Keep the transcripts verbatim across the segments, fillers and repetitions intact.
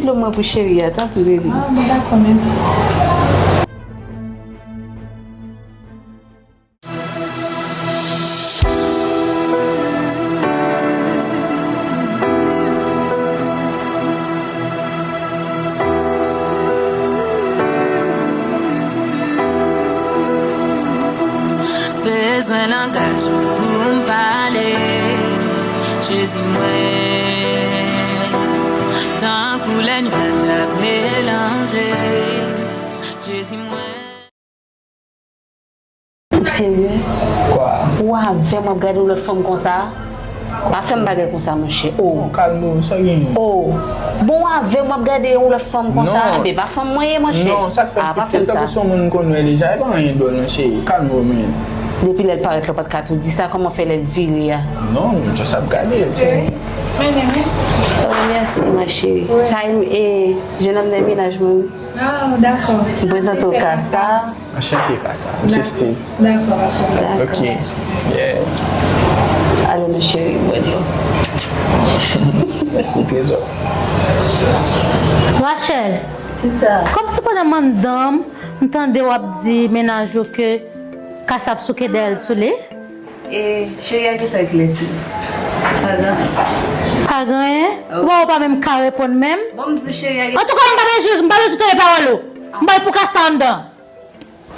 Lo mwen pou cheri a, tanpri, baby. Ah, bon, dakò, mèsi. Bezwen langaj ou pou m pale. Jezi mwen, tankou lè nyaj ap melanje. Jezi mwen. Ou serye? Kwa? Ou avè m w ap gade yon lòt fanm konsa? Pa fè m bagay konsa, monchè. Oh. Non, kalme w, sa genyen? Oh. Bon, w avè m w ap gade yon lòt fanm konsa? Non. Enben, pa fanm mwen ye, monchè. Non, sa k fè m fikse l tankou se yon moun m konn wè deja, e pa anyen dwòl, non, cheri. Kalme w, men. Depi lè l parèt la, w pa t ka tou di sa, kòman fè lè l vire a? Non, m just ap gade l, cheri. Oh, mèsi, ma chérie. Sa e, e, jennonm nan e mennaj mwen. Ah, dakò. M prezante w Kasa. Anchante, Kasa. M se Steve. Dakò, dakò. Ok. Yeah. Ale, nou cheri, bwè dlo. Mèsi, trezò. Rachel. Sista. Kòmsi pandan m anndan m, m tande w ap di mennaj ou ke Kasa ap souke dèyè l sou li? E cheri a gentan eklèsi. Pa gen anyen. Pa gen anyen? Oh. Bon, ou pa menm ka reponn menm? Bon, m di w cheri a gentan. Antouka, m pa bezwen, m pa bezwen tande pawòl ou. M bay pou Kasa anndan.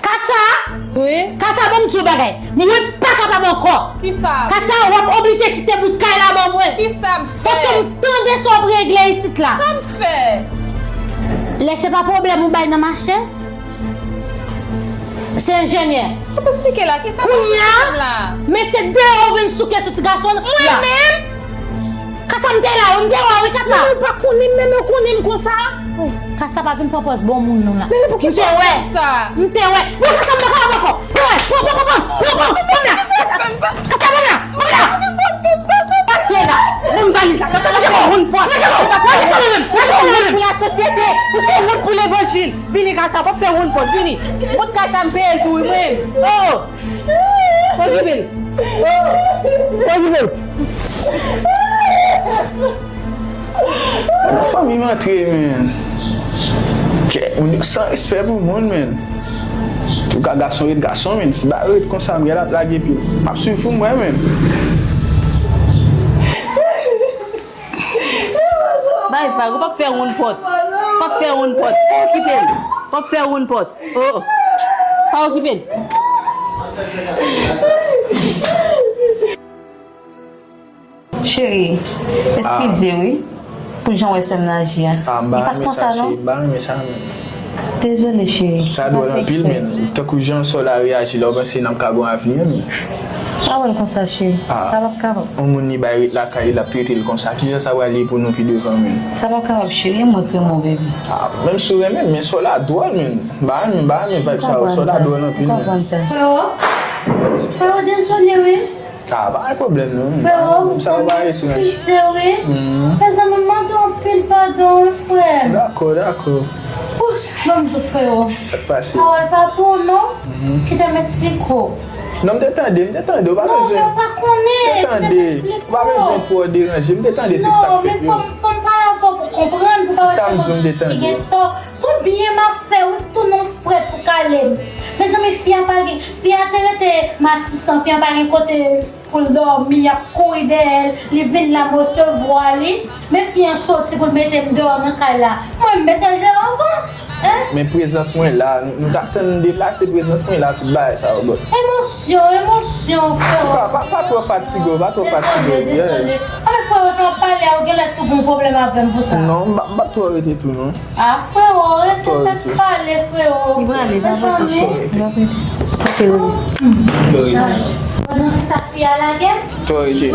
Kasa? Wi? Kasa, bon, m di w bagay. Mwen pa kapab ankò. Kisa? Kasa, w ap oblije kite bout kay la ban mwen. Kisa m fè? Paske m tande sa w ap regle isit la. Sa m fè? Lè se pa pwoblèm ou bay nan mache. Se enjenyè. Sa w ap esplike la? Kisa w ap esplike la? Kounye a, men se deyò w vin souke sou ti gason an la. Mwen menm? Kasa, m te la, wi, m te wè w, wi, Kasa. Mwen pa konnen m, men ou konnen m konsa. Wi, Kasa pa vin pran pòz bon moun non la. Men poukisa w ap fè sa? M te wè. M te wè. Bon, Kasa, m pa kapab ankò. Pran, pran, pran, pran, pran, pran, pran, pran la. Kasa, pran la. Pran la. Pase la. Moun valiz la. Kasa, pase la. Moun pòt. Pase la. Pase la. Pase la. Pou lasosyete. Ou se wont pou levanjil. Vini, Kasa, pa fè wont pòt, vini. Pot kay sa m peye l tou, wi, mwen. Oh! Okipe l. Oh! Okipe l. Nan fanmi m antre, men. Kè, moun yo san respè pou moun, men. Antouka, gason ret gason, men. Si bagay ret konsa, m gen l ap lage pi. M ap swiv pou m wè, men. Bay vag, ou p ap fè wonn pòt. P ap fè wonn pòt. Pa okipe l. P ap fè wonn pòt. Oh. Pa okipe l. Cheri, eskize wi. Pou jan w wè sè m nan aji a. Ah, m pa renmen sa, cheri. M pa renmen sa, non. Dezole, cheri. Sa dwòl anpil, men. Tankou jan sè w la reyaji la, w panse n ap ka gen yon avni, men. Pa wè l konsa, cheri. Sa p ap kapab. Yon moun li bay ret lakay li, l ap trete l konsa. Kijan sa pral ye pou nou pi devan, men? Sa p ap kapab, cheri. E mwen k renmen w, baby. Ah, menm si w renmen m, men sè w la dwòl, men. M pa renmen, m pa renmen vibe sa yo. Sè w la dwòl anpil, men. Freo, freo, dezole, wi. Ah, pa gen pwoblèm, non. Freo, sa yo pa etranj. Eskize, wi. Mezanmi, m mande w anpil padon, wi, frè m. Dakò, dakò. Wouch, ban m di w, freo. Sa k pase? Pawòl pa pou w, non. Kite m esplike w. Non, m te tande, m te tande, ou pa bezwen. Non, men w pa konnen. M te tande, ou pa bezwen twò deranje, m te tande se sa k fèt yo. Non, men fò m, fò m pale avè w pou w konprann, pou w pa wè se mwen ki gen tò. Sou byen m ap fè, wi, tounen w frèt pou kale m. Mezanmi, fi a pa gen, fi a te rete Matisan, fi a pa gen kote pou l dòmi, y ap kouri dèyè l, li vin la, m resevwa li. Men fi an soti pou l mete m deyò nan kay la. Mwen, m mete l deyò anvan. Hein? Men prezans mwen la, nou t ap tann deplase, prezans mwen la, tout bagay sa yo bon. Emosyon, emosyon, freo. Pa, pa, pa twò fatige w, pa twò fatige w. Dezole, dezole. A, men freo, jan w ap pale a, ou genlè tou gen pwoblèm avè m pou sa. Non, m p ap, m p ap twò rete tou, non. Ah, freo, rete fè ti pale, freo. Li prale, pa pran tan. Li ap rete. Ok, wi. Pandan sa fi a lage? Twò rete.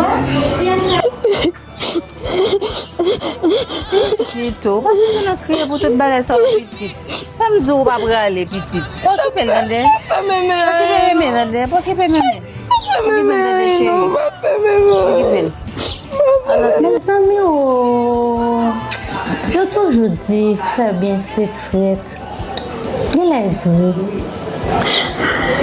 Tito, ou pa bezwen nan kriye pou tout bagay sa yo, pitit. Fè m di w ou pa prale, pitit. Pa okipe l, tande. Pa okipe Meme, tande. Pa okipe Meme. Pa okipe l, tande, cheri. Pa okipe l. Mezanmi, o, yo toujou di fè byen se frèt. Genlè e vre.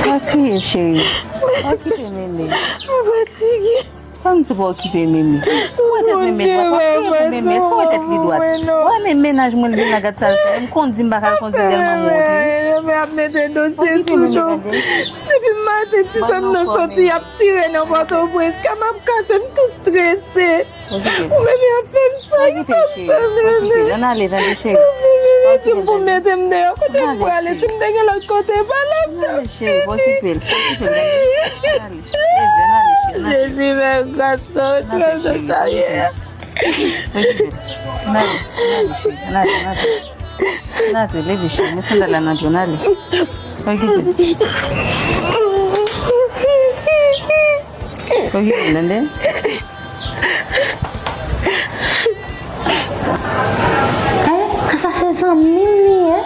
Pa kriye, cheri. Pa okipe Meme. Mwen fatige. Fè m di w pa okipe Mimi. Ou wè tèt Mimi dwat, w ap peye pou Mimi. Èske w wè tèt li dwat? Ou wè men mennaj mwen, li vin la, gad sa l fè. M kondi m pa ka l kondi tèlman m wont wi. Mwen ap mete dosye sou do. Depi maten ti sè m nan soti, y ap tire nan Pòtoprens. Kè m ap kase, m tou strese. Ou menm y ap fè m sa, ki sa m fè, Mimi? Ann ale, tande cheri. Mimi di m pou mete m deyò. Kote m prale? Si m te gen lòt kote, pa la m t ap fini. Cheri, pa okipe l, pa okipe l, tande. Ann ale. Leve, ann ale, cheri, ann ale. Jezi, fè gras, Seyè, ti mèt sa ye. Ann ale, ann ale, cheri, ann ale, ann ale. Ann ale, leve, cheri, met sandal la nan pye w, ann ale. Pa okipe l. Pa okipe l, tande. Hein? Kasa se zanmi m li ye.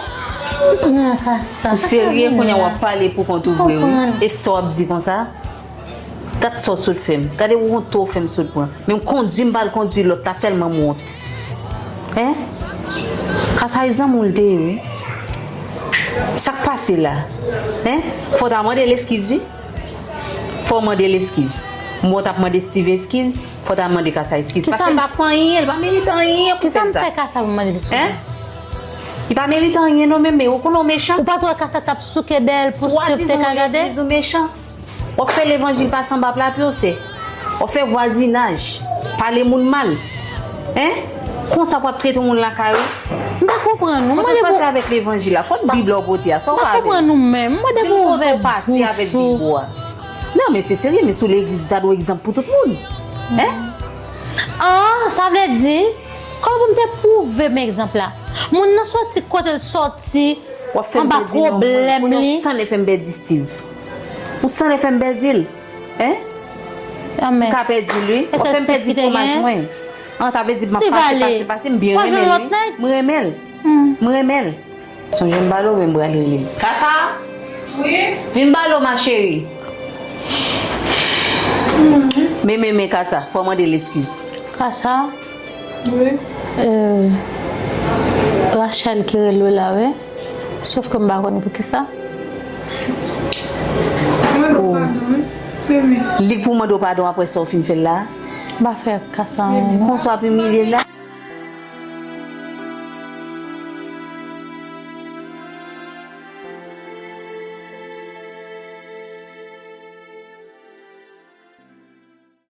Nan kasa. Ou serye kounye a w ap pale pou kont ou vre wi. E sa w ap di konsa? Gad sa w sot fè m. Gade wont w fè m sot pran. Men m kondi m pa al kondi lòt la tèlman m wont. Hein? Kasa e zanmi w l te ye wi. Sa k pase la? Hein? Fò w ta mande l eskiz wi. Fò w mande l eskiz. M wè w t ap mande Steve eskiz, fò w ta mande Kasa eskiz. Paske l pa fè anyen, li pa merite anyen pou sèn sa. Kisa m fè Kasa pou m mande l eskiz? Hein? Li pa merite anyen non, Mimi, ou konnen w mechan. Ou pa t wè Kasa t ap souke dèyè l pou Steve te ka gade? Swadizan w legliz ou mechan. W ap fè levanjil pase anba pla pye w, sè. W ap fè vwazinaj, pale moun mal. Hein? Konsa w ap trete moun lakay ou? M pa konprann ou. Mwen te sòti avèk levanjil la. Kot Bib la w pote a? Sa w ka avè l? M pa konprann ou menm. Mwen te pou ouvè bouch ou. Non, men se serye, men sou legliz, ou ta dwe egzanp pou tout moun. Hein? Ah, sa vle di, kòman pou m te pwouve m egzanp la? Moun nan soti kote l soti, anba pwoblèm li. Ou san F M pèdi Steve. Ou san F M pèdi l. Hein? Anmè. M ka pèdi l wi. W ap fè m pèdi fwomaj mwen. An, sa vle di m ap pase, pase, pase, m byen renmen l wi. M renmen l. M renmen l. Sonje m pale w, men m pral rele l. Kasa? Wi? Vin pale w, ma chérie. Men, men, men, Kasa, fò w mande l eskiz. Kasa? Wi. Euh, Rachel ki rele w la, wi. Sòf ke m pa konn poukisa. Mande w padon, wi. Wi, wi. Li k pou mande w padon apre sa w fin fè l la? M pa fè Kasa anyen, non. Konsa w ap imilye l la?